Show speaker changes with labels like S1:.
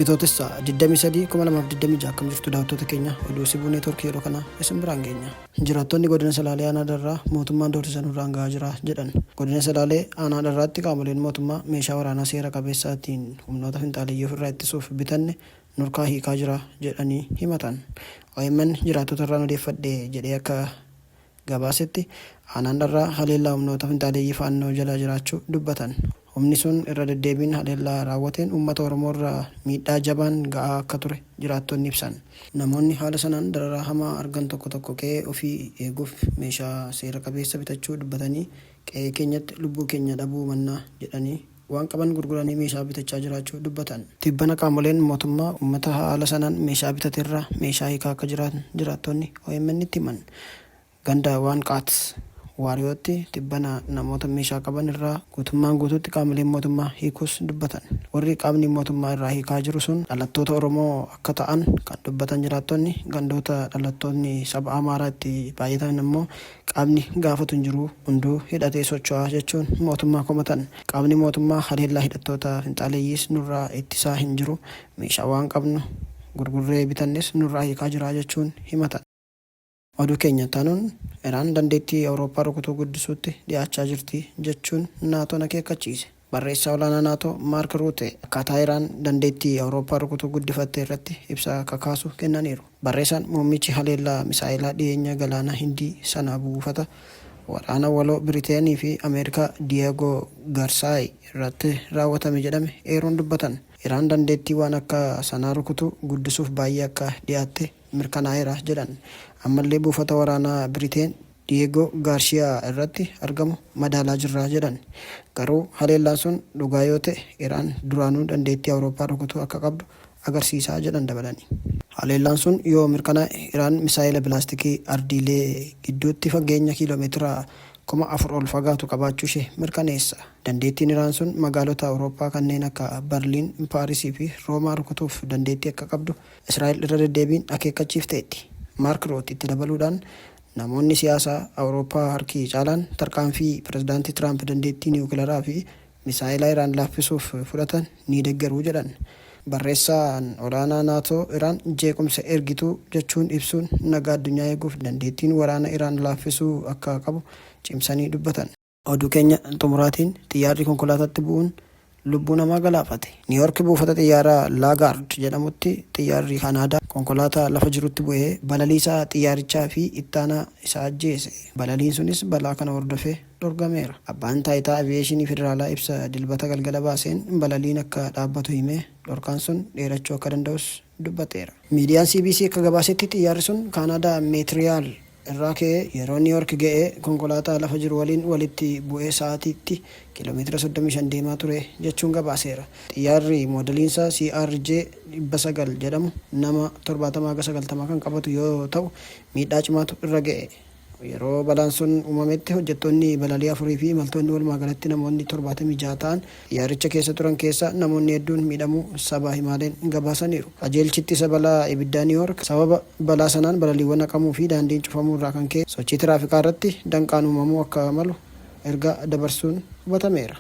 S1: Bitootessa 23, 2026 Akkam jirtu daawwattoota keenya, oduu Sibuu Neetwoorkii yeroo kana isin biraan geenya. Jiraattonni Godina Salaalee Aanaa Darraa mootummaan doorsisa nurraan gahaa jira jedhan. Godina Salaalee Aanaa Dharraatti qaamoleen mootummaa meeshaa waraanaa seera qabeessaatiin humnoota finxaaleyyii ofirraa ittisuuf bitanne nurkaa hiikaa jira jedhanii himatan. Omn jiraattota irraan odeeffadhe jedhee akka gabaasetti, Aanaan Dharraa haleellaa humnoota finxaaleeyyii Faannoo jala jiraachuu dubbatan. Humni sun irra deddeebiin haleellaa raawwateen uummata Oromoorra miidhaa jabaan ga'aa akka ture jiraattonni ibsan. Namoonni haala sanaan dararaa hamaa argan tokko tokko qe'ee ofii eeguuf meeshaa seera qabeessa bitachuu dubbatanii, qe'ee keenyatti lubbuu keenya dhabuu mannaa jedhanii waan qaban gurguranii meeshaa bitachaa jiraachuu dubbatan. Tibbana qaamoleen mootummaa uummata haala sanaan meeshaa bitaterraa meeshaa hiikaa akka jiran jiraattonni OMN'tti himan. Ganda Waanqaat Waariyootti tibbana namoota meeshaa qaban irraa guutummaan guutuutti qaamoleen mootummaa hiikuus dubbatan. Warri qaamni mootummaa irraa hiikaa jiru sun dhalattoota Oromoo akka ta'an kan dubbatan jiraattonni, gandoota dhalattootni saba Amaaraa itti baay'atan ammoo qaamni gaafatu hin jiru, hunduu hidhatee socho'a jechuun mootummaa komatan. Qaamni mootummaa haleellaa hidhattoota finxaaleyyiis nurraa ittisaa hin jiru, meeshaa waan qabnu gurgurree bitannes nurraa hiikaa jira jechuun himatan. Oduu keenya itti aanuun Iraan dandeettii Awurooppaa rukutuu guddisuutti dhiyaachaa jirti jechuun Naatoon akeekkachiise. Barreessaa olaanaa Naatoo Maark Ruute akkaataa Iraan dandeettii Awurooppaa rukutuu guddifatte irratti ibsa kakaasu kennaniiru. Barreessaan muummichi haleellaa misaa'elaa dhiyeenya Galaana Hindii sana buufata waraana waloo Biriteen fi Ameerikaa Diyeegoo Garsaayi irratti raawwatame jedhame eeruun dubbatan. Iraan dandeettii waan akka sanaa rukutuu guddisuuf baay'ee akka dhiyaatte mirkanaa'eera jedhan. Ammallee buufata waraanaa Biriteen Diyeegoo Gaarshiyaa irratti argamu madaalaa jirra jedhan. Garuu haleellaan sun dhugaa yoo ta'e Iraan duraanuu dandeettii Awurooppaa rukutuu akka qabdu agarsiisa jedhan dabalanii. Haleellaan sun yoo mirkanaa'e Iraan misaa'ela bilaastikii ardiilee gidduutti fageenya kiiloomeetira 4,000 ol fagaatu qabaachuushee mirkaneessa. Dandeettiin Iraan sun magaalota Awurooppaa kanneen akka Barliin, Paarisii fi Roomaa rukutuuf dandeettii akka qabdu Israa'el irra deddeebiin akeekkachiifteetti. Maark Ruut itti dabaluudhaan, namoonni siyaasaa Awurooppaa harki caalaan tarkaanfii Pirezidaanti Tiraamp dandeettii niwukilaraa fi misaa'elaa Iraan laaffisuuf fudhatan ni deggeru jedhan. Barreessaan olaanaa Naatoo Iraan jeequmsa ergituu jechuun ibsuun nagaa addunyaa eeguuf dandeettiin waraana Iraan laaffisuu akka qabu cimsanii dubbatan. Oduu keenya xumuraatiin xiyyaarri konkolaataatti bu'uun lubbuu namaa galaafate. Niiwoork buufata xiyyaaraa Laagaard jedhamutti xiyyaarri Kaanaadaa konkolaataa lafa jirutti bu'ee balaliisaa xiyyaarichaa fi ittaanaa isaa ajjeese. Balaliin sunis balaa kana hordofee dhorgameera. Abbaan Taayitaa Aviyeeshinii Federaalaa ibsa Dilbata galgala baaseen balaliin akka dhaabbatu himee dhorkaan sun dheerachuu akka danda'us dubbateera. Miidiyaan CBC akka gabaasetti xiyyaarri sun Kaanaadaa Meetiriyaal irraa ka'ee yeroo Niiwoork ga'e konkolaataa lafa jiru waliin walitti bu'ee sa'aatiitti kiiloomeetira 35 deemaa ture jechuun gabaaseera. Xiyyaarri moodeliinsaa CRJ 900 jedhamu nama 70 haga 90 kan qabatu yoo ta'u miidhaa cimaatu irra ga'e. Yeroo balaan sun uumametti hojjettoonni balalii afurii fi imaltoonni walumaagalatti namoonni 76 ta'an xiyyaaricha keessa turan keessaa namoonni hedduun miidhamuu sabaa himaaleen gabaasaniiru. Qajeelchi Ittisa Balaa Ibiddaa Niiwoork sababa balaa sanaan balaliiwwan haqamuu fi daandiin cufamuu irraa kan ka'e sochii tiraafikaa irratti danqaan uumamuu akka malu ergaa dabarsuun hubatameera.